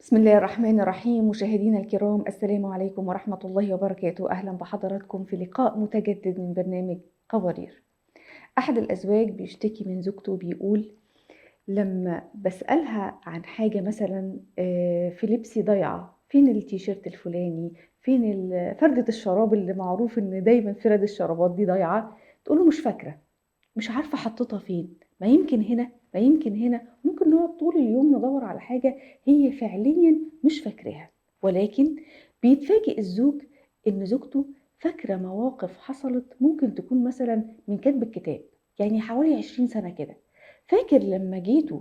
بسم الله الرحمن الرحيم. مشاهدينا الكرام، السلام عليكم ورحمة الله وبركاته. أهلا بحضراتكم في لقاء متجدد من برنامج قوارير. أحد الأزواج بيشتكي من زوجته، بيقول لما بسألها عن حاجة مثلا في لبسي ضايعة، فين التيشيرت الفلاني، فين فردة الشراب اللي معروف إن دايما فرد الشرابات دي ضايعة، تقوله مش فاكرة، مش عارفة حطيتها فين، ما يمكن هنا ما يمكن هنا. ممكن نقعد طول اليوم ندور على حاجة هي فعليا مش فاكراها. ولكن بيتفاجئ الزوج إن زوجته فاكرة مواقف حصلت ممكن تكون مثلا من كتب الكتاب، يعني حوالي 20 سنة كده. فاكر لما جيتوا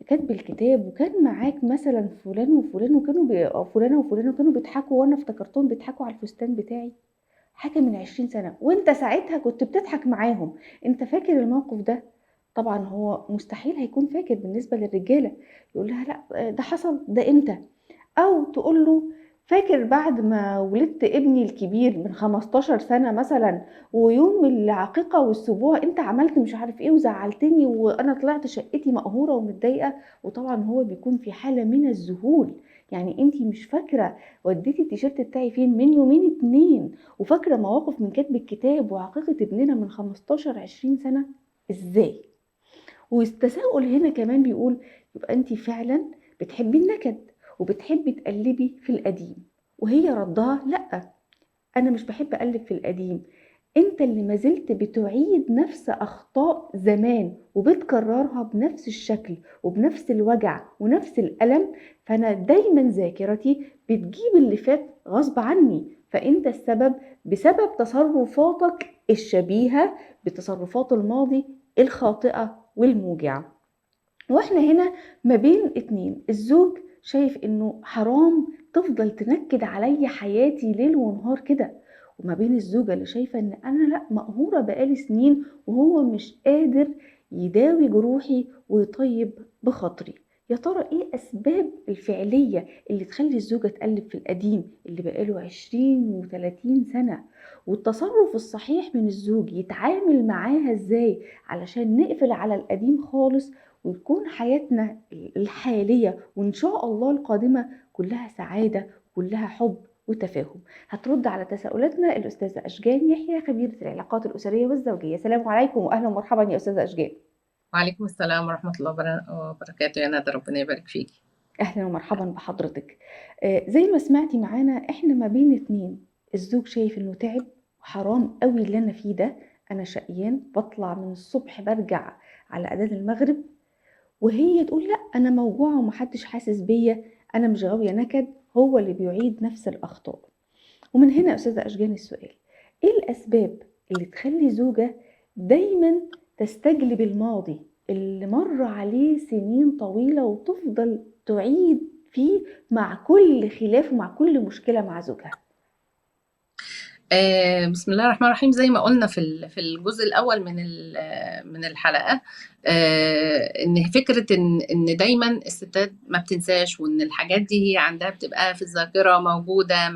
كتب الكتاب وكان معاك مثلا فلان وفلان وكانوا فلانة وفلانة وكانوا بيضحكوا، وانا افتكرتهم بيضحكوا على الفستان بتاعي، حاجة من 20 سنة وانت ساعتها كنت بتضحك معاهم، انت فاكر الموقف ده؟ طبعا هو مستحيل هيكون فاكر. بالنسبة للرجالة يقول لها لا ده حصل ده امتى، او تقول له فاكر بعد ما ولدت ابني الكبير من 15 سنة مثلا، ويوم العقيقة والسبوع انت عملت مش عارف ايه وزعلتني وانا طلعت شقتي مقهورة ومتضايقة. وطبعا هو بيكون في حالة من الذهول، يعني انت مش فاكرة وديتي التيشيرت بتاعي فين من يومين 2، وفاكرة مواقف من كتب الكتاب وعقيقة ابننا من 15-20 سنة ازاي؟ والتساؤل هنا كمان بيقول يبقى انت فعلا بتحبي النكد وبتحبي تقلبي في القديم. وهي ردها لا انا مش بحب اقلب في القديم، انت اللي ما زلت بتعيد نفس اخطاء زمان وبتكررها بنفس الشكل وبنفس الوجع ونفس الالم، فانا دايما ذاكرتي بتجيب اللي فات غصب عني، فانت السبب بسبب تصرفاتك الشبيهة بتصرفات الماضي الخاطئة والموجعة. واحنا هنا ما بين اتنين، الزوج شايف انه حرام تفضل تنكد علي حياتي ليل ونهار كده، وما بين الزوجة اللي شايفة ان انا لا مقهورة بقالي سنين وهو مش قادر يداوي جروحي ويطيب بخاطري. يا ترى ايه اسباب الفعلية اللي تخلي الزوجة تقلب في القديم اللي بقاله 20 و30 سنة؟ والتصرف الصحيح من الزوج يتعامل معاها ازاي علشان نقفل على القديم خالص ويكون حياتنا الحالية وإن شاء الله القادمة كلها سعادة وكلها حب وتفاهم؟ هترد على تساؤلاتنا الأستاذة أشجان يحيى، خبيرة العلاقات الأسرية والزوجية. السلام عليكم وأهلا ومرحبا يا أستاذة أشجان. وعليكم السلام ورحمة الله وبركاته يا ندى، ربنا يبارك فيكي. أهلا ومرحبا بحضرتك. زي ما سمعتي معانا إحنا ما بين اتنين، الزوج شايف إنه تعب وحرام قوي اللي أنا فيه ده، أنا شقيان بطلع من الصبح برجع على أذان المغرب، وهي تقول لا أنا موجوعة ومحدش حاسس بيا، أنا مش غاوية نكد، هو اللي بيعيد نفس الأخطاء. ومن هنا يا أستاذة أشجان السؤال، إيه الأسباب اللي تخلي زوجة دايما تستجلب الماضي اللي مر عليه سنين طويلة وتفضل تعيد فيه مع كل خلاف ومع كل مشكلة مع زوجها؟ بسم الله الرحمن الرحيم. زي ما قلنا في الجزء الأول من الحلقة، إن فكرة إن دايما الستات ما بتنساش، وإن الحاجات دي هي عندها بتبقى في الذاكرة موجودة،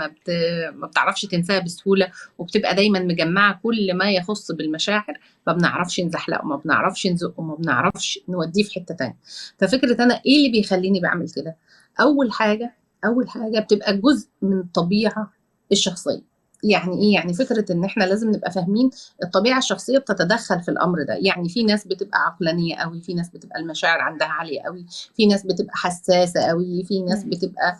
ما بتعرفش تنساها بسهولة، وبتبقى دايما مجمعة كل ما يخص بالمشاعر، ما بنعرفش نزحلقه، ما بنعرفش نزقه، ما بنعرفش نوديه في حتة تانية. ففكرة أنا إيه اللي بيخليني بعمل كده؟ أول حاجة بتبقى جزء من الطبيعة الشخصية. يعني ايه؟ يعني فكرة ان احنا لازم نبقى فاهمين الطبيعة الشخصية بتتدخل في الامر ده. يعني في ناس بتبقى عقلانية قوي، في ناس بتبقى المشاعر عندها عالية قوي، في ناس بتبقى حساسة قوي، في ناس بتبقى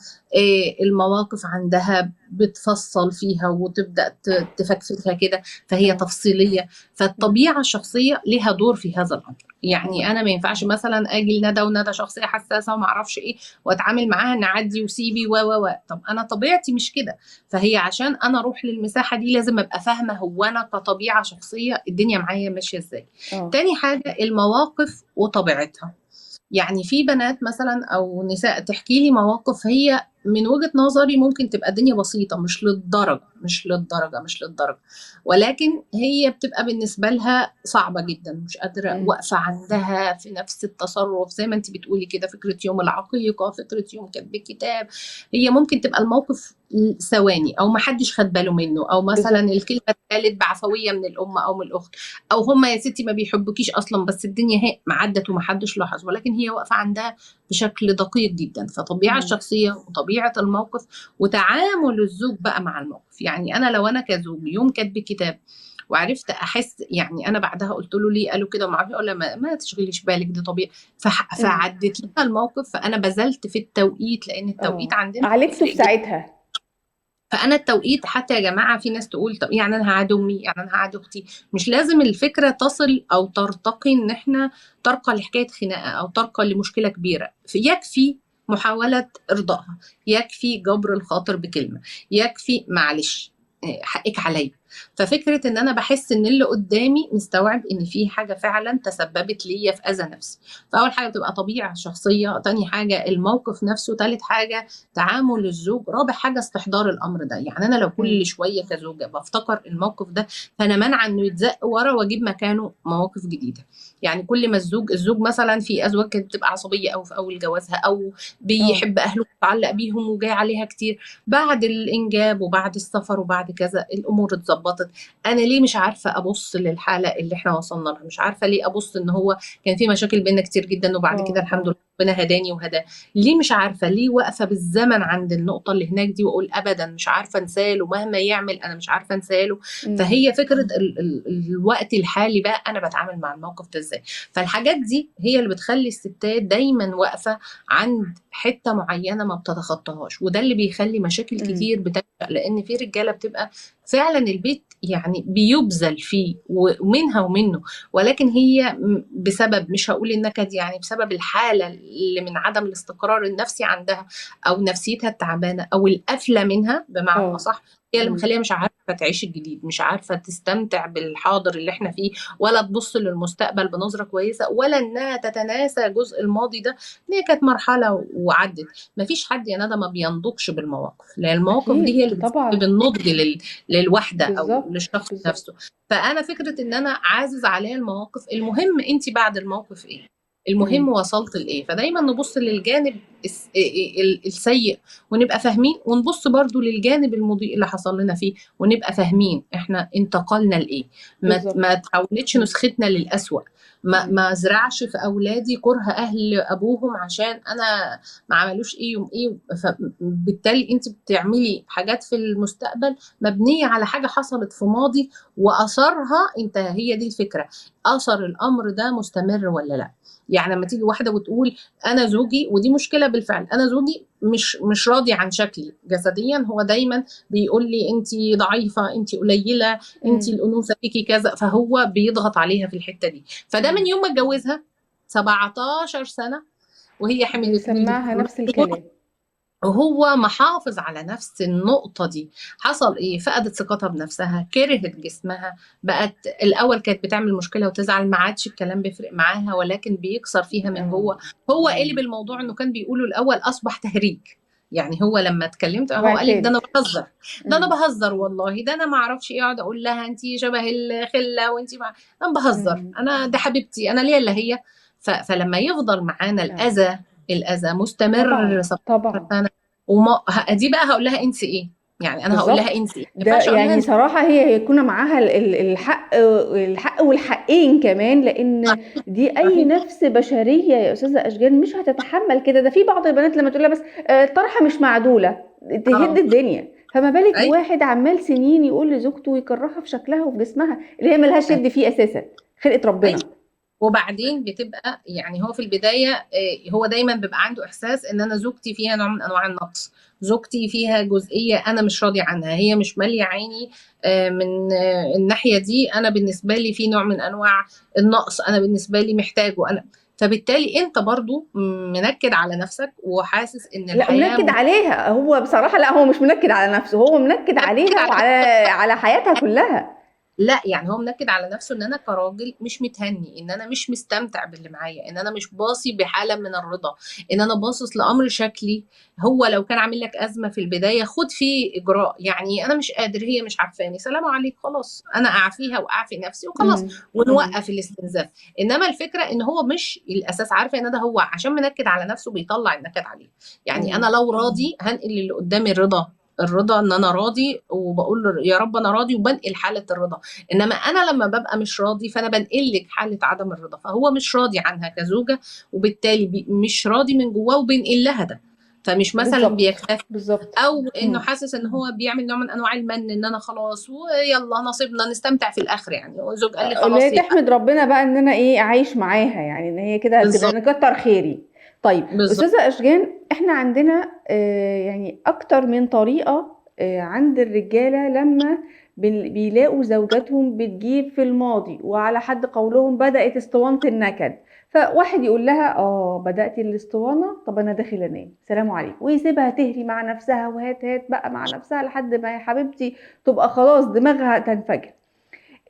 المواقف عندها بتفصل فيها وتبدأ تفكفكها كده، فهي تفصيلية. فالطبيعة الشخصية لها دور في هذا الامر. يعني انا ما ينفعش مثلا اجي لندى وندى شخصية حساسة وما اعرفش ايه واتعامل معاها ان عدي وسيبي و و و، طب انا طبيعتي مش كده. فهي عشان انا اروح للمساحه دي لازم ابقى فاهمه هو انا كطبيعه شخصية الدنيا معايا ماشية ازاي. تاني حاجة المواقف وطبيعتها. يعني في بنات مثلا او نساء تحكي لي مواقف هي من وجهه نظري ممكن تبقى الدنيا بسيطة مش للدرجة، مش للدرجة، مش للدرجة، ولكن هي بتبقى بالنسبة لها صعبة جدا، مش قادرة، واقفة عندها في نفس التصرف زي ما انت بتقولي كده، فكرة يوم العقيقة، فكرة يوم كتب الكتاب، هي ممكن تبقى الموقف ثواني او ما حدش خد باله منه، او مثلا الكلمة اتقالت بعفويه من الام او من الاخت، او هما يا ستي ما بيحبوكيش اصلا، بس الدنيا هي عدت ومحدش لاحظ، ولكن هي واقفة عندها بشكل دقيق جدا. فطبيعه الشخصية وطبيعه الموقف وتعامل الزوج بقى مع الموقف. يعني انا لو انا كزوج يوم كاتب الكتاب وعرفت احس، يعني انا بعدها قلت له ليه قالوا كده وما اعرفش، اقول ما تشغليش بالك ده طبيعي، فعدت لها الموقف. فانا بذلت في التوقيت، لان التوقيت عندنا عالجته في ساعتها. فانا التوقيت حتى يا جماعة في ناس تقول طب يعني انا هعاد امي، يعني انا هعاد اختي، مش لازم الفكرة تصل او ترتقي ان احنا ترقى لحكاية خناقه او ترقى لمشكلة كبيرة. يكفي محاولة ارضائها، يكفي جبر الخاطر بكلمه، يكفي معلش حقك عليا. ففكره ان انا بحس ان اللي قدامي مستوعب ان في حاجة فعلا تسببت ليا في اذى نفسي. فاول حاجة بتبقى طبيعة شخصية، تاني حاجة الموقف نفسه، تالت حاجة تعامل الزوج، رابع حاجة استحضار الامر ده. يعني انا لو كل شوية كزوجة بفتكر الموقف ده، فانا منع انه يتزق ورا واجيب مكانه مواقف جديدة. يعني كل ما الزوج مثلا، في ازواج كانت بتبقى عصبية او في اول جوازها، او بيحب اهله ومتعلق بيهم وجاي عليها كتير، بعد الانجاب وبعد السفر وبعد كذا الامور اتظبطت. انا ليه مش عارفه ابص للحالة اللي احنا وصلنا لها؟ مش عارفه ليه ابص ان هو كان في مشاكل بينا كتير جدا وبعد كده الحمد لله ربنا هداني وهداه. ليه مش عارفه؟ ليه واقفة بالزمن عند النقطة اللي هناك دي واقول ابدا مش عارفه انساله، مهما يعمل انا مش عارفه انساله. فهي فكرة الوقت الحالي بقى انا بتعامل مع الموقف ده ازاي. فالحاجات دي هي اللي بتخلي الستات دايما واقفة عند حتة معينة ما بتتخطاهاش، وده اللي بيخلي مشاكل كتير بتنشأ، لان في رجاله بتبقى فعلا البيت يعني بيبذل فيه ومنها ومنه، ولكن هي بسبب، مش هقول النكد، يعني بسبب الحالة اللي من عدم الاستقرار النفسي عندها، أو نفسيتها التعبانة، أو القفلة منها بمعنى أصح، هي اللي مخليها مش عارفة تعيش الجديد، مش عارفة تستمتع بالحاضر اللي احنا فيه، ولا تبص للمستقبل بنظرة كويسة، ولا انها تتناسى جزء الماضي ده، ان هي كانت مرحلة وعدت. مفيش حد يا ندى ما بينضجش بالمواقف، لان المواقف دي هي اللي بتسبب النضج للوحدة او للشخص نفسه. فانا فكرة ان انا عازز عليها المواقف، المهم انت بعد الموقف ايه، المهم وصلت لايه. فدايما نبص للجانب السيء ونبقى فاهمين، ونبص برضو للجانب المضيء اللي حصل لنا فيه ونبقى فاهمين احنا انتقلنا لايه. ما تحولتش نسختنا للأسوأ، ما زرعش في اولادي كره اهل ابوهم عشان انا ما عملوش ايه يوم ايه. فبالتالي انت بتعملي حاجات في المستقبل مبنية على حاجة حصلت في ماضي واثرها انت. هي دي الفكرة، اثر الامر ده مستمر ولا لا. يعني لما تيجي واحدة وتقول انا زوجي، ودي مشكلة بالفعل، انا زوجي مش راضي عن شكلي جسديا، هو دايما بيقول لي انت ضعيفة، انت قليله، انت الانوثة فيكي كذا، فهو بيضغط عليها في الحتة دي. فده من يوم ما اتجوزها 17 سنة وهي حملت، سمعها نفس الكلام، وهو محافظ على نفس النقطة دي. حصل ايه؟ فقدت ثقتها بنفسها، كرهت جسمها، بقت الأول كانت بتعمل مشكلة وتزعل، ما عادش الكلام بيفرق معاها، ولكن بيكسر فيها من جوه. هو قلب الموضوع انه كان بيقوله الأول أصبح تهريج. يعني هو لما اتكلمت هو قال لي ده انا بهزر، ده انا بهزر والله، ده انا ما اعرفش ايه، اقعد اقول لها انت شبه الخلة وانت انا بهزر، انا ده حبيبتي، انا ليا اللي هي. فلما يفضل معانا الاذى مستمر طبعا. وما دي بقى هقول لها انت ايه، يعني انا هقول لها انت ايه ده، يعني صراحة هي هيكون معاها الحق والحقين كمان، لان دي اي نفس بشرية يا استاذه اشجان مش هتتحمل كده. ده في بعض البنات لما تقول لها بس الطرحة مش معدوله تهد الدنيا، فما بالك واحد عمال سنين يقول لزوجته ويكرهها في شكلها وفي جسمها اللي هي ملهاش يد فيه اساسا، خلقه ربنا. وبعدين بتبقى يعني هو في البداية هو دايما بيبقى عنده إحساس إن أنا زوجتي فيها نوع من أنواع النقص، زوجتي فيها جزئية أنا مش راضي عنها، هي مش مالية عيني من الناحية دي، أنا بالنسبة لي في نوع من أنواع النقص، أنا بالنسبة لي محتاجه أنا. فبالتالي انت برضو منكد على نفسك وحاسس ان الحياة، لا منكد عليها هو بصراحة، لا هو مش منكد على نفسه، هو منكد عليها وعلى على حياتها كلها. لا، يعني هو منكد على نفسه ان انا كراجل مش متهني، ان انا مش مستمتع باللي معايا، ان انا مش باصي بحاله من الرضا، ان انا باصص لامر شكلي. هو لو كان عامل لك ازمة في البداية خد فيه اجراء، يعني انا مش قادر، هي مش عارفاني، سلام عليك، خلاص انا اعفيها واعفي نفسي وخلاص، ونوقف الاستنزاف. انما الفكرة ان هو مش الاساس عارفه ان ده هو عشان منكد على نفسه بيطلع النكد عليه. يعني انا لو راضي هنقل اللي قدامي الرضا، الرضا ان انا راضي وبقول يا رب انا راضي وبنقل حاله الرضا. انما انا لما ببقى مش راضي فانا بنقل لك حاله عدم الرضا، فهو مش راضي عنها كزوجة، وبالتالي مش راضي من جواه وبينقل لها ده. فمش مثلا بيكتفي بالظبط، او انه حاسس ان هو بيعمل نوع من انواع المن، ان انا خلاص ويلا نصيبنا نستمتع في الاخر. يعني هو الزوج قال لي خلاص، اللي تحمد ربنا بقى ان انا ايه عايش معاها، يعني ان هي كده هتبقى كتر خيري. طيب استاذه اشجان، احنا عندنا يعني اكتر من طريقه عند الرجالة لما بيلاقوا زوجاتهم بتجيب في الماضي وعلى حد قولهم بدات اسطوانة النكد. فواحد يقول لها بدأتي الاسطوانة، طب انا داخل انام، سلام عليكم، ويسيبها تهري مع نفسها وهات هات بقى مع نفسها لحد ما يا حبيبتي تبقى خلاص دماغها تنفجر.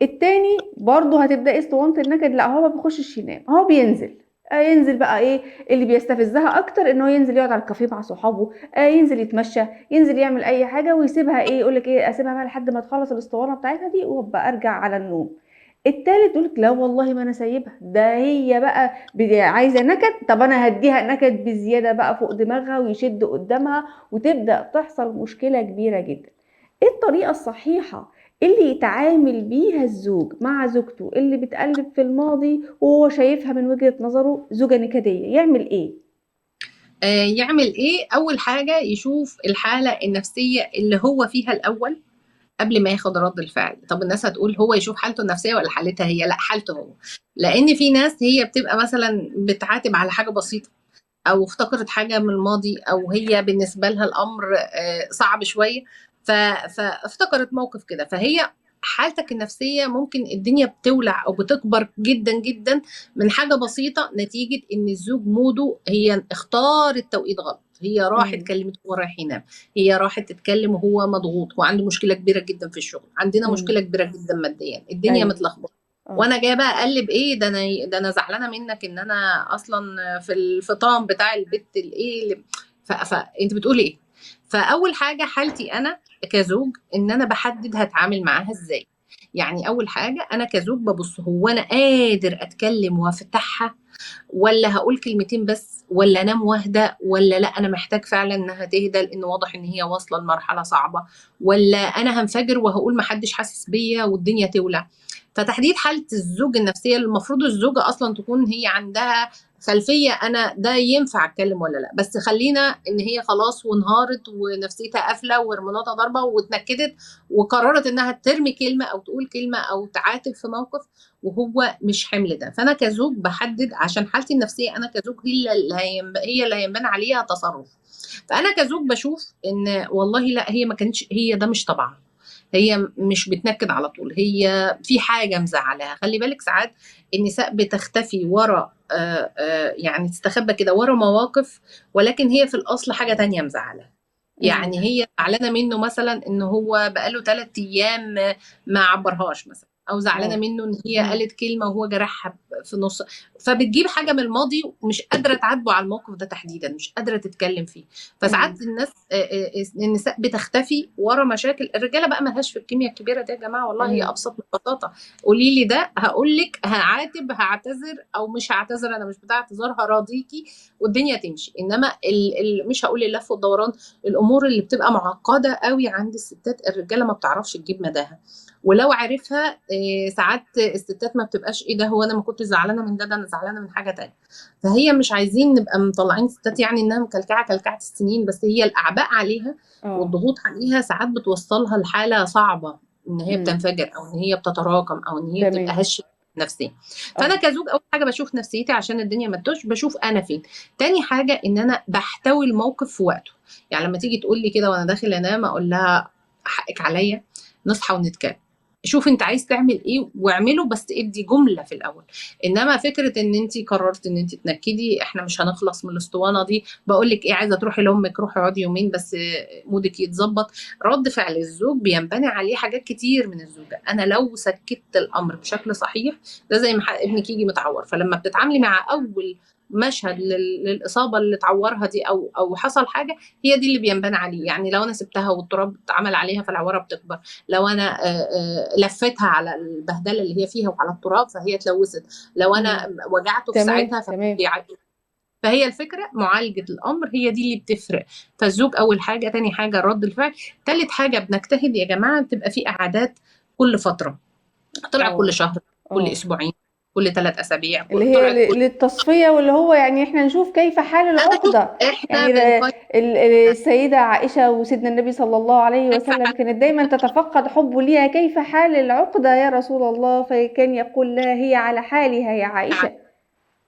التاني برضه هتبدأي اسطوانة النكد، لا هو ما بيخشش ينام، هو بينزل، ينزل بقى ايه اللي بيستفزها اكتر، ان هو ينزل يقعد على الكافيه مع صحابه، ينزل يتمشى، ينزل يعمل اي حاجة، ويسيبها ايه، يقول لك ايه اسيبها بقى لحد ما تخلص الاسطوانة بتاعتها دي وابقى ارجع على النوم. التالت يقول لك لا والله ما انا سايبها، ده هي بقى عايزه نكد، طب انا هديها نكد بزيادة بقى فوق دماغها ويشد قدامها، وتبدا تحصل مشكلة كبيرة جدا. ايه الطريقة الصحيحة اللي يتعامل بيها الزوج مع زوجته اللي بتقلب في الماضي وهو شايفها من وجهة نظره زوجة نكدية؟ يعمل ايه؟ يعمل ايه؟ اول حاجة يشوف الحالة النفسية اللي هو فيها الاول قبل ما ياخد رد الفعل. طب الناس هتقول هو يشوف حالته النفسية ولا حالتها هي؟ لا، حالته هو. لان في ناس هي بتبقى مثلا بتعاتب على حاجة بسيطة، او افتكرت حاجة من الماضي، او هي بالنسبة لها الامر صعب شوية، فافتكرت موقف كده. فهي حالتك النفسية ممكن الدنيا بتولع أو بتكبر جدا جدا من حاجة بسيطة، نتيجة إن الزوج موده هي اختار التوقيت غلط، هي راحت كلمته وهو رايح ينام، هي راحت تتكلم وهو مضغوط وعنده مشكلة كبيرة جدا في الشغل، عندنا مشكلة كبيرة جدا ماديا، الدنيا متلخبطة، وانا جاية بقى اقلب ايه ده، انا زعلانة منك ان انا اصلا في الفطام بتاع البت الايه، فانت بتقولي ايه؟ فاول حاجة حالتي انا كزوج ان انا بحدد هتعامل معاها ازاي. يعني اول حاجة انا كزوج ببص هو انا قادر اتكلم وافتحها، ولا هقول كلمتين بس، ولا انام واهدى، ولا لا انا محتاج فعلا انها تهدى لان واضح ان هي واصله لمرحلة صعبة، ولا انا هنفجر وهقول ما حدش حاسس بيا والدنيا تولع. فتحديد حاله الزوج النفسية اللي المفروض الزوجة اصلا تكون هي عندها خلفية انا ده ينفع اتكلم ولا لا، بس خلينا ان هي خلاص وانهارت ونفسيتها قافله وهرموناتها ضاربه واتنكدت وقررت انها ترمي كلمة او تقول كلمة او تعاتب في موقف وهو مش حمل ده. فانا كزوج بحدد عشان حالتي النفسية انا كزوج هي اللي هينبان عليها تصرف. فانا كزوج بشوف ان والله لا هي ما كانتش، هي ده مش طبعها، هي مش بتنكد على طول، هي في حاجة مزعلاها. خلي بالك ساعات النساء بتختفي ورا يعني تستخبى كده ورا مواقف، ولكن هي في الأصل حاجة تانية مزعلها. يعني هي زعلانة منه مثلا إن هو بقاله 3 أيام ما عبرهاش مثلا، أو زعلانة منه إن هي قالت كلمة وهو جرحها في نص، فبتجيب حاجة من الماضي ومش قادرة تعاتبه على الموقف ده تحديدا، مش قادرة تتكلم فيه. فساعات الناس النساء بتختفي ورا مشاكل. الرجالة بقى مالهاش في الكيمياء الكبيرة دي يا جماعة، والله هي أبسط من البساطة. قولي لي ده هقول لك، هعاتب، هعتذر أو مش هعتذر، أنا مش بتاع اعتذار، هراضيكي والدنيا تمشي. إنما مش هقول اللف والدوران، الأمور اللي بتبقى معقدة قوي عند الستات الرجالة ما بتعرفش تجيب مداها، ولو عرفها ساعات الستات ما بتبقاش ايه ده، هو انا ما كنت زعلانة من ده، ده انا زعلانة من حاجة تانية. فهي مش عايزين نبقى مطلعين ستات يعني انها مكلكعه كلكعه السنين، بس هي الاعباء عليها والضغوط عليها ساعات بتوصلها لحاله صعبة ان هي بتنفجر، او ان هي بتتراكم، او ان هي بتبقى هشه نفسيا. فانا كزوج اول حاجة بشوف نفسيتي عشان الدنيا ما تتوش، بشوف انا فين. تاني حاجة ان انا بحتوي الموقف في وقته. يعني لما تيجي تقول لي كده وانا داخل انام اقول لها حقك عليا، نصحى ونتكلم. شوف انت عايز تعمل ايه واعمله، بس ادي جملة في الاول. انما فكرة ان انت قررت ان انت تنكدي، احنا مش هنخلص من الاسطوانة دي، بقول لك ايه، عايزه تروحي لامك روحي اقعدي يومين بس مودك يتظبط. رد فعل الزوج بينبني عليه حاجات كتير من الزوجة. انا لو سكتت الامر بشكل صحيح، ده زي ما ابنك يجي متعور، فلما بتتعاملي مع اول مشهد للاصابة اللي اتعورها دي او حصل حاجة، هي دي اللي بينبنى عليه. يعني لو انا سبتها والتراب اتعمل عليها فالعوره بتكبر، لو انا لفيتها على البهدله اللي هي فيها وعلى التراب فهي اتلوثت، لو انا وجعته في ساعتها فهي الفكرة معالجة الامر هي دي اللي بتفرق. فالزوج اول حاجة، تاني حاجة رد الفعل، تالت حاجة بنجتهد يا جماعة تبقى في قعدات كل فترة، طلع كل شهر، كل اسبوعين، كل 3 أسابيع، اللي هي للتصفية، واللي هو يعني احنا نشوف كيف حال العقدة. احنا يعني السيدة عائشة وسيدنا النبي صلى الله عليه وسلم كانت دايما تتفقد حبه ليها، كيف حال العقدة يا رسول الله؟ فكان يقول لها هي على حالها يا عائشة.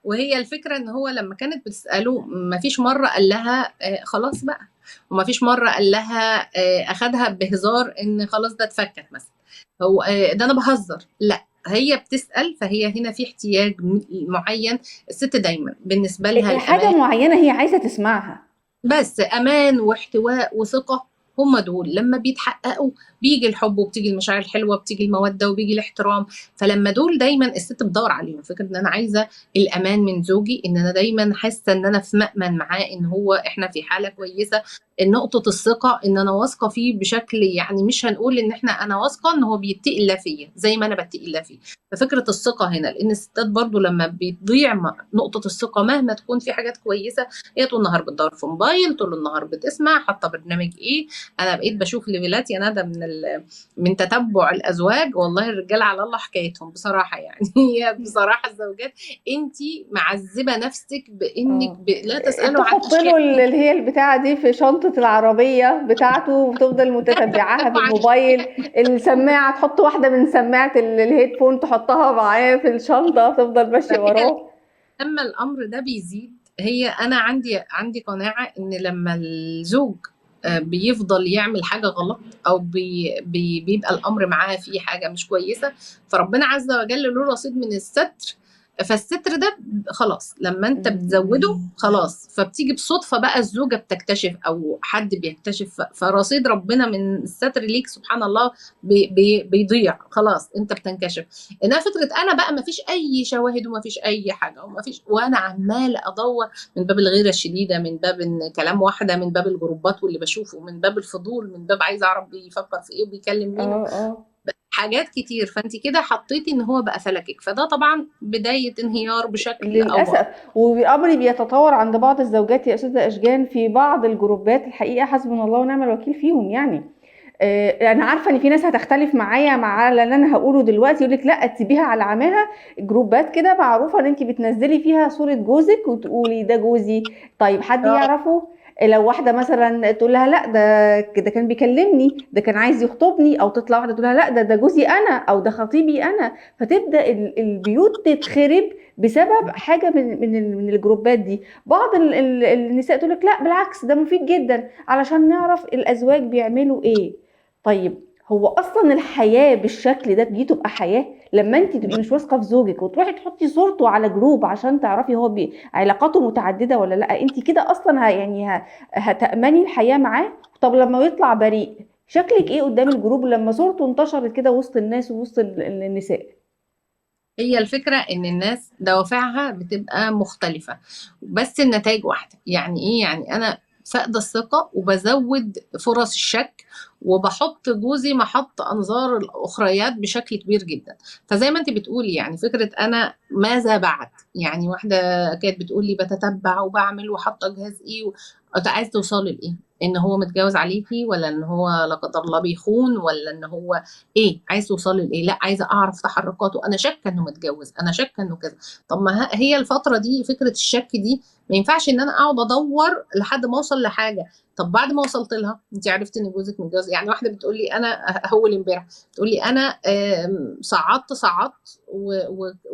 وهي الفكرة ان هو لما كانت بتسأله ما فيش مرة قال لها خلاص بقى، وما فيش مرة قال لها اخدها بهزار ان خلاص ده اتفكت مثلا، هو ده انا بهزر، لا هي بتسأل. فهي هنا في احتياج معين، الست دايما بالنسبة لها حاجة معينة هي عايزة تسمعها، بس أمان واحتواء وثقة، هم دول لما بيتحققوا بيجي الحب وبتيجي المشاعر الحلوة، بتيجي المودة وبيجي الاحترام. فلما دول دايما الست بتدور عليهم، فكرة ان انا عايزة الامان من زوجي، ان انا دايما حاسة ان انا في مأمن معاه، ان هو احنا في حالة كويسة، نقطة الثقة ان انا واثقة فيه بشكل، يعني مش هنقول ان احنا انا واثقة ان هو بيتقي الله فيا زي ما انا بتقي الله فيه. ففكرة الثقة هنا، لان الستات برضو لما بتضيع نقطة الثقة مهما تكون في حاجات كويسة، هي طول النهار بتدور في موبايل، طول النهار بتسمع حاطة برنامج ايه. انا بقيت بشوف ليفلات يا ندى من تتبع الازواج، والله الرجال على الله حكايتهم بصراحة يعني بصراحة الزوجات انت معذبة نفسك بانك لا تسالوا عن تحط له اللي هي البتاعه دي في شنطه العربية بتاعته وتفضل متتبعاها بالموبايل، السماعة تحط واحدة من سماعه ال headphone تحطها معاه في الشنطة، تفضل ماشية وراه. لما الامر ده بيزيد، هي انا عندي قناعة ان لما الزوج بيفضل يعمل حاجة غلط أو بيبقى الأمر معاه فيه حاجة مش كويسة، فربنا عز وجل له رصيد من الستر، فالستر ده خلاص لما انت بتزوده خلاص، فبتيجي بصدفة بقى الزوجة بتكتشف أو حد بيكتشف، فرصيد ربنا من الستر ليك سبحان الله بيضيع، خلاص انت بتنكشف. انها فكرة انا بقى ما فيش اي شواهد وما فيش اي حاجة وما فيش، وانا عمالة ادور من باب الغيرة الشديدة، من باب ان كلام واحدة، من باب الجروبات واللي بشوفه، من باب الفضول، من باب عايز اعرف بيفكر في ايه وبيكلم مين، حاجات كتير. فانت كده حطيتي ان هو بقى فلكك، فده طبعا بداية انهيار بشكل للأسف. والأمر بيتطور عند بعض الزوجات يا أستاذة أشجان في بعض الجروبات، الحقيقة حسبنا الله ونعم الوكيل فيهم. يعني أنا عارفة إن في ناس هتختلف معايا مع اللي أنا هقوله دلوقتي، يقولك لا تسيبيها على عماها. جروبات كده معروفة إن أنت بتنزلي فيها صورة جوزك وتقولي ده جوزي، طيب حد يعرفه؟ لو واحدة مثلا تقول لها لا ده كان بيكلمني، ده كان عايز يخطبني، او تطلع واحدة تقول لها لا ده جوزي انا، او ده خطيبي انا، فتبدا البيوت تتخرب بسبب حاجة من الجروبات دي. بعض النساء تقول لك لا بالعكس ده مفيد جدا علشان نعرف الازواج بيعملوا ايه. طيب هو اصلا الحياة بالشكل ده دي تبقى حياة؟ لما انت تبقي مش واثقة في زوجك وتروحي تحطي صورته على جروب عشان تعرفي هو علاقاته متعددة ولا لا، انت كده اصلا يعني هتامني الحياة معاه؟ طب لما يطلع بريء شكلك ايه قدام الجروب لما صورته انتشرت كده وسط الناس ووسط النساء؟ هي الفكرة ان الناس دوافعها بتبقى مختلفة بس النتائج واحدة. يعني ايه؟ يعني انا فقد الثقة وبزود فرص الشك وبحط جوزي محط أنظار الأخريات بشكل كبير جدا. فزي ما انت بتقولي يعني فكرة أنا ماذا بعد، يعني واحدة كانت بتقولي بتتبع وبعمل وحاطة جهاز إيه عايز توصلي لإيه؟ إن هو متجوز عليكي، ولا إن هو لا قدر الله بيخون، ولا إن هو إيه؟ عايز توصلي لإيه؟ لا عايزة أعرف تحركاته، أنا شاكة إنه متجوز، أنا شاكة إنه كذا. طب ما هي الفترة دي فكرة الشك دي ما ينفعش إن أنا أقعد أدور لحد ما أوصل لحاجة. طب بعد ما وصلت لها انت عرفتي ان جوزك متجوز، يعني واحدة بتقول لي انا اول امبارح بتقول لي انا صعدت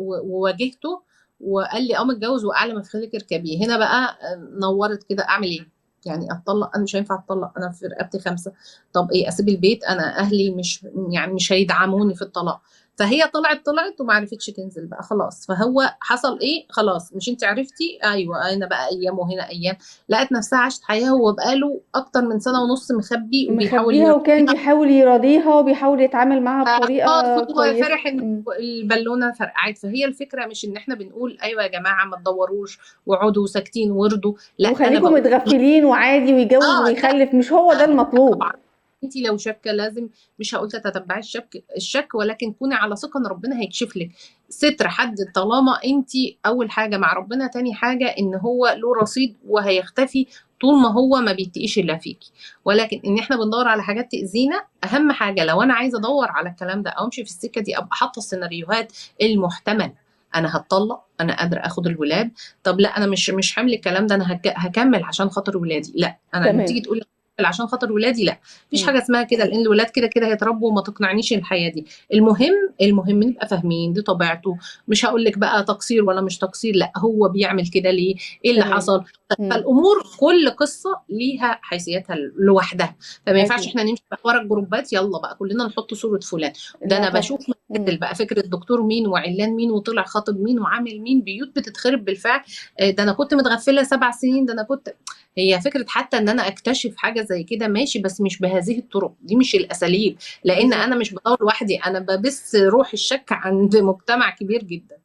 وواجهته وقال لي متجوز واعلى ما في خيلك اركبيه. هنا بقى نورت كده، اعمل ايه؟ يعني اتطلق؟ انا مش هينفع اتطلق، انا في رقبتي 5. طب ايه، اسيب البيت؟ انا اهلي مش يعني مش هيدعموني في الطلاق. فهي طلعت وما عرفتش تنزل بقى خلاص. فهو حصل ايه؟ خلاص مش انت عرفتي، ايوه انا بقى ايام وهنا ايام، لقت نفسها عاشت حياة هو بقاله اكتر من 1.5 سنة مخبي وبيحاول مخبيها، وكان بيحاول يراضيها وبيحاول يتعامل معاها بطريقة كويسة. فرح ان البالونة فرقعت. فهي الفكرة مش ان احنا بنقول ايوه يا جماعة ما تدوروش وقعدوا ساكتين وارضوا، لا وخليكم متغفلين وعادي ويجوز ويخلف، مش هو ده المطلوب. طبعا انت لو شاكه لازم، مش هقول تتبعي الشك، ولكن كوني على ثقة ان ربنا هيكشف لك ستر حد، طالما انت اول حاجة مع ربنا، تاني حاجة ان هو له رصيد وهيختفي طول ما هو ما بيتقيش الا فيكي. ولكن ان احنا بندور على حاجات تاذينا، اهم حاجة لو انا عايزه ادور على الكلام ده او امشي في السكة دي، ابقى حاطه السيناريوهات المحتملة. انا هتطلق، انا قادرة اخد الولاد، طب لا انا مش حامل الكلام ده، انا هكمل عشان خاطر ولادي، لا انا لما تيجي تقول عشان خاطر ولادي، لا مفيش حاجة اسمها كده، لان الولاد كده كده هيتربوا وما تقنعنيش الحياة دي. المهم نبقى فاهمين دي طبيعته، مش هقول لك بقى تقصير ولا مش تقصير، لا هو بيعمل كده ليه، ايه اللي حصل. فالامور كل قصة ليها حيثياتها لوحدها، فما ينفعش احنا نمشي بقى ورا الجروبات، يلا بقى كلنا نحط صوره فلان ده. انا بشوف بقى فكرة دكتور مين وعلان مين وطلع خاطب مين وعامل مين، بيوت بتتخرب بالفعل. ده انا كنت متغفله 7 سنين، ده انا كنت، هي فكرة حتى ان انا اكتشف حاجة زي كده ماشي، بس مش بهذه الطرق دي، مش الاساليب، لان انا مش بدور لوحدي، انا ببث روح الشك عند مجتمع كبير جدا.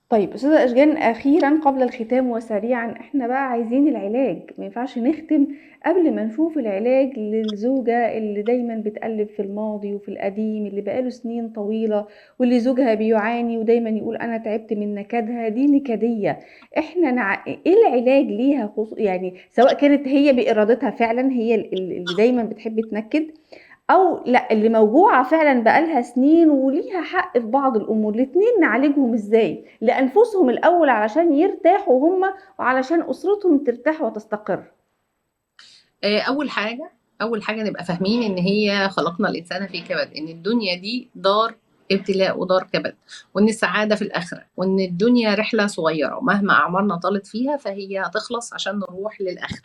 طيب استاذه اشجان، اخيرا قبل الختام وسريعا، احنا بقى عايزين العلاج، ما ينفعش نختم قبل ما نشوف العلاج للزوجة اللي دايما بتقلب في الماضي وفي القديم اللي بقاله سنين طويلة، واللي زوجها بيعاني ودايما يقول انا تعبت من نكدها، دي نكديه. احنا ايه العلاج ليها، يعني سواء كانت هي بارادتها فعلا هي اللي دايما بتحب تنكد، او لا اللي موجوعه فعلا بقالها سنين وليها حق في بعض الامور، الاثنين نعالجهم ازاي؟ لانفسهم الاول علشان يرتاحوا هم، وعلشان اسرتهم ترتاح وتستقر. اول حاجة نبقى فاهمين ان هي خلقنا الانسان في كبد، ان الدنيا دي دار ابتلاء ودار كبد، وان السعادة في الاخرة، وان الدنيا رحله صغيرة ومهما اعمارنا طالت فيها فهي هتخلص عشان نروح للاخره.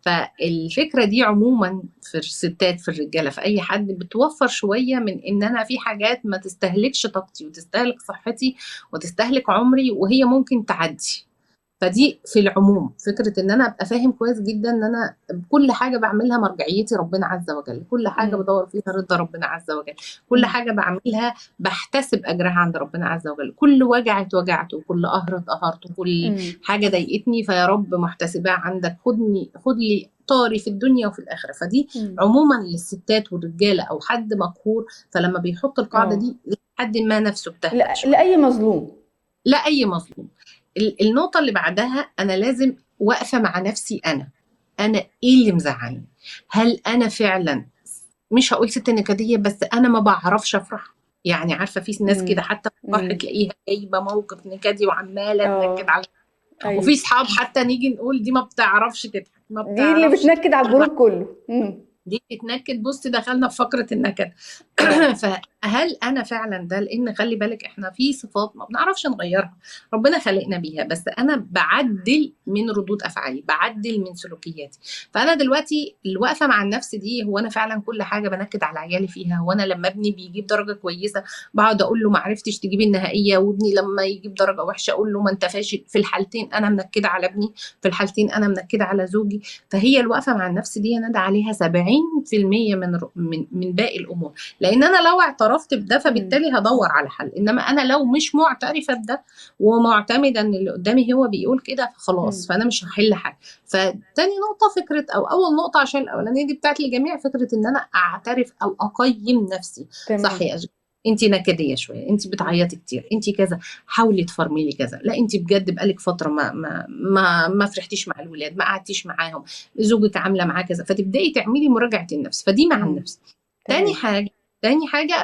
فالفكرة دي عموما في الستات في الرجالة في اي حد بتوفر شوية من ان انا في حاجات ما تستهلكش طاقتي وتستهلك صحتي وتستهلك عمري وهي ممكن تعدي. فدي في العموم فكرة ان انا ابقى فاهم كويس جدا ان انا كل حاجة بعملها مرجعيتي ربنا عز وجل، كل حاجة بدور فيها رضا ربنا عز وجل، كل حاجة بعملها بحتسب اجرها عند ربنا عز وجل، كل وجع اتوجعته وكل قهر اتقهرته وكل حاجة ضايقتني فيا رب محتسبها عندك، خد لي طاري في الدنيا وفي الاخرة. فدي عموما للستات والرجاله او حد مقهور، فلما بيحط القاعدة دي لحد ما نفسه بتهدى شوية. لاي مظلوم، لا اي مظلوم. النقطة اللي بعدها، أنا لازم واقفة مع نفسي، أنا إيه اللي مزعلني؟ هل أنا فعلا، مش هقول ست نكدية، بس أنا ما بعرفش أفرح، يعني عارفة في ناس كده حتى فرح تلاقيها جايبة موقف نكدي وعمالة تنكد على، أيوة. وفي صحاب حتى نيجي نقول دي ما بتعرفش تضحك، ما بتعرفش، دي اللي بتنكد على ال group كله، دي بتنكد. بصي دخلنا في فقرة النكد. فهل أنا فعلا ده؟ لأن خلي بالك إحنا في صفات ما بنعرفش نغيرها، ربنا خلقنا بيها، بس أنا بعدل من ردود أفعالي، بعدل من سلوكياتي. فأنا دلوقتي الوقفة مع النفس دي، هو أنا فعلا كل حاجة بنكد على عيالي فيها؟ هو أنا لما ابني بيجيب درجة كويسة بقعد أقول له ما عرفتش تجيب النهائية، وابني لما يجيب درجة وحشة أقول له ما أنت فاشل؟ في الحالتين أنا منكدة على ابني، في الحالتين أنا منكدة على زوجي. فهي الوقفة مع النفس دي أنا عليها 70% من باقي الامور، لان انا لو اعترفت بده فبالتالي هدور على حل، انما انا لو مش معترفة بده ومعتمده ان اللي قدامي هو بيقول كده فخلاص، فانا مش هحل حاجة. فتاني نقطة فكرة، او اول نقطة عشان الاولانية دي بتاعت الجميع، فكرة ان انا اعترف او اقيم نفسي. صح يا أجل، انت نكديه شوية، انت بتعيطي كتير، انت كذا، حاولي تفرميلي كذا، لا انت بجد بقالك فترة ما ما ما, ما فرحتيش مع الولاد، ما قعدتيش معاهم، زوجك عامله معاه كذا، فتبداي تعملي مراجعه النفس. فدي مع النفس. تاني حاجة، تاني حاجة،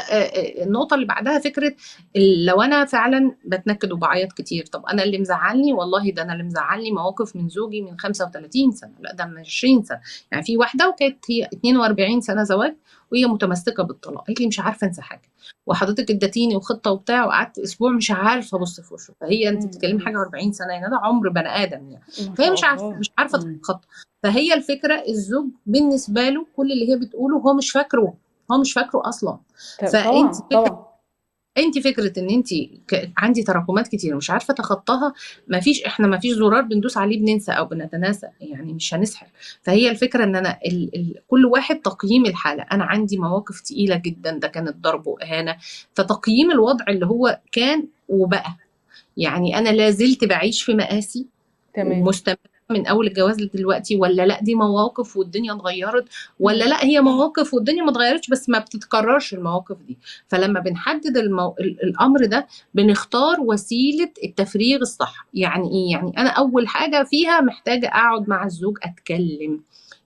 النقطة اللي بعدها فكرة لو انا فعلا بتنكد وبعيط كتير، طب انا اللي مزعلني، والله ده انا اللي مزعلني مواقف من زوجي من 35 سنة، لا ده من 20 سنة. يعني في واحدة وكانت هي 42 سنة زواج وهي متمسكة بالطلاق، قالت لي مش عارفه انسى حاجة، وحضرتك اديتيني وخطه وبتاع، وقعدت اسبوع مش عارفه ابص في وشه. فهي انت بتتكلمي حاجة 40 سنة، يعني ده عمر بني ادم يعني، فهي مش عارفه تتخطى. فهي الفكرة الزوج بالنسبة له كل اللي هي بتقوله هو مش فاكره، هو مش فاكره اصلا. فانت فكرة، انت فكرة ان انت عندي تراكمات كتير مش عارفه اتخطاها، ما فيش، احنا ما فيش زرار بندوس عليه بننسى او بنتناسى، يعني مش هنسحر. فهي الفكرة ان انا كل واحد تقييم الحالة، انا عندي مواقف تقيلة جدا، ده كانت ضرب واهانه، فتقييم الوضع اللي هو كان وبقى، يعني انا لازلت بعيش في مآسي ومستمرة من اول الجواز لدلوقتي، ولا لا دي مواقف والدنيا اتغيرت، ولا لا هي مواقف والدنيا ما اتغيرتش بس ما بتتكررش المواقف دي. فلما بنحدد الامر ده بنختار وسيلة التفريغ الصح. يعني ايه؟ يعني انا اول حاجة فيها محتاجه اقعد مع الزوج اتكلم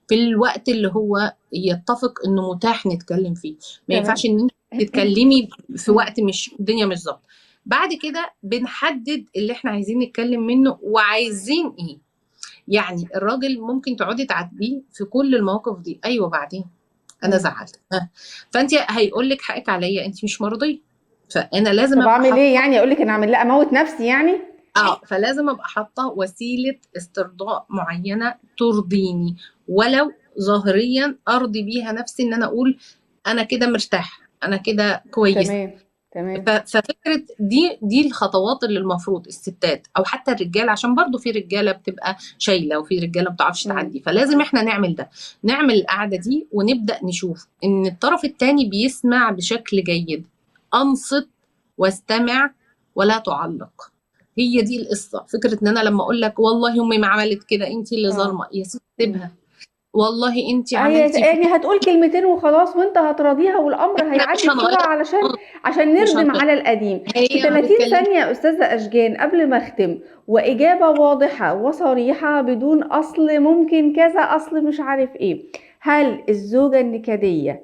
في الوقت اللي هو يتفق انه متاح نتكلم فيه، ما ينفعش ان انت تتكلمي في وقت مش الدنيا مش ظابطة. بعد كده بنحدد اللي احنا عايزين نتكلم منه وعايزين ايه. يعني الراجل ممكن تقعدي تعاتبيه في كل المواقف دي، ايوه بعدين انا زعلت، فانت هيقول لك حقك عليا، انت مش مرضية، فانا لازم ابقى اعمل ايه يعني؟ اقول لك انا اعمل لا اموت نفسي يعني؟ فلازم ابقى حاطه وسيلة استرضاء معينة ترضيني، ولو ظاهريا ارضي بيها نفسي، ان انا اقول انا كده مرتاحة، انا كده كويسة. تمام. ففكرة دي الخطوات اللي المفروض الستات او حتى الرجال، عشان برضو في رجاله بتبقى شايله وفي رجاله ما بتعرفش تعدي، فلازم احنا نعمل ده، نعمل القعدة دي ونبدا نشوف ان الطرف الثاني بيسمع بشكل جيد. انصت واستمع ولا تعلق. هي دي القصة. فكرة ان انا لما اقول لك والله امي ما عملت كده، انت اللي ظالمه يا ست سيبها، والله انت عملتي يعني هتقول كلمتين وخلاص وانت هتراضيها والامر هيعدي بسرعة عشان نردم على القديم. في 30 ثانية يا استاذه اشجان قبل ما اختم، واجابه واضحة وصريحة بدون اصل ممكن كذا اصل مش عارف ايه. هل الزوجة النكديه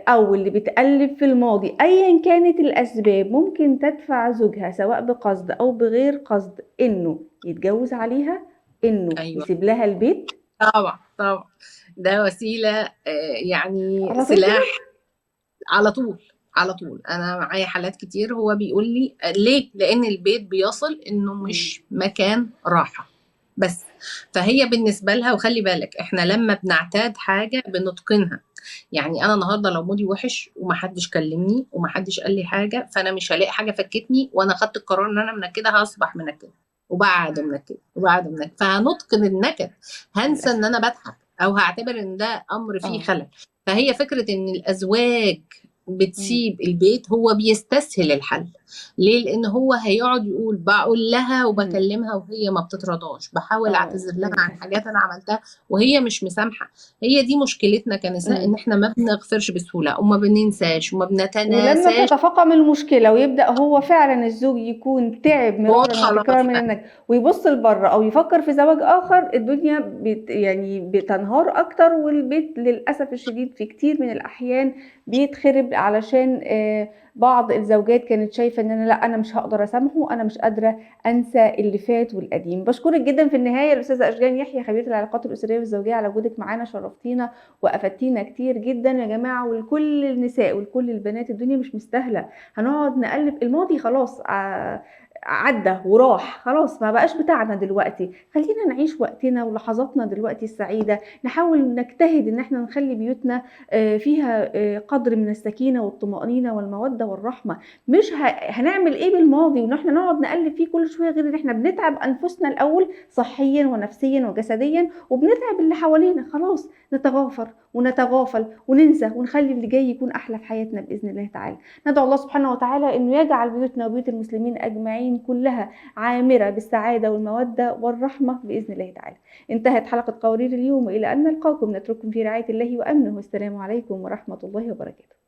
او اللي بتقلب في الماضي ايا كانت الاسباب ممكن تدفع زوجها سواء بقصد او بغير قصد انه يتجوز عليها، انه يسيب لها البيت؟ طبعا طبعا، ده وسيلة يعني سلاح على طول على طول. انا معايا حالات كتير هو بيقول لي ليه؟ لان البيت بيصل انه مش مكان راحة بس. فهي بالنسبة لها، وخلي بالك احنا لما بنعتاد حاجة بنتقنها. يعني انا النهارده لو مودي وحش ومحدش كلمني ومحدش قال لي حاجة، فانا مش هلاقي حاجة فكتني، وانا خدت القرار ان انا منكده هصبح منكده وبعد منكد وبعد منكد، فهنتقن النكد، هنسى ان انا بضحك او هعتبر ان ده امر فيه خلل. فهي فكرة ان الازواج بتسيب البيت، هو بيستسهل الحل. ليه؟ لان هو هيقعد يقول بقول لها وبكلمها وهي ما بتترضاش، بحاول اعتذر لها عن حاجات انا عملتها وهي مش مسامحة. هي دي مشكلتنا كنساء، ان احنا ما بنغفرش بسهولة وما بننساش وما بنتناساش. ولما بتتفاقم المشكلة ويبدا هو فعلا الزوج يكون تعب مرارا وتكرارا من النكد ويبص لبره او يفكر في زواج اخر، الدنيا يعني بتنهار اكتر، والبيت للاسف الشديد في كتير من الاحيان بيتخرب علشان بعض الزوجات كانت شايفه ان انا لا انا مش هقدر اسامحه، انا مش قادرة انسى اللي فات والقديم. بشكرك جدا في النهاية الاستاذة اشجان يحيى خبيرة العلاقات الاسرية والزوجيه على وجودك معانا، شرفتينا وافدتينا كتير جدا يا جماعة. ولكل النساء ولكل البنات، الدنيا مش مستاهلة هنقعد نقلب الماضي، خلاص عدى وراح، خلاص ما بقاش بتاعنا دلوقتي. خلينا نعيش وقتنا ولحظاتنا دلوقتي السعيدة، نحاول نجتهد ان احنا نخلي بيوتنا فيها قدر من السكينة والطمأنينة والمودة والرحمة. مش هنعمل ايه بالماضي وان احنا نقعد نقلب فيه كل شوية، غير ان احنا بنتعب انفسنا الاول صحيا ونفسيا وجسديا، وبنتعب اللي حوالينا. خلاص نتغافر ونتغافل وننسى ونخلي اللي جاي يكون احلى في حياتنا باذن الله تعالى. ندعو الله سبحانه وتعالى انه يجعل بيوتنا وبيوت المسلمين اجمعين كلها عامرة بالسعادة والمودة والرحمة باذن الله تعالى. انتهت حلقة قوارير اليوم، والى ان نلقاكم نترككم في رعاية الله وامنه، والسلام عليكم ورحمة الله وبركاته.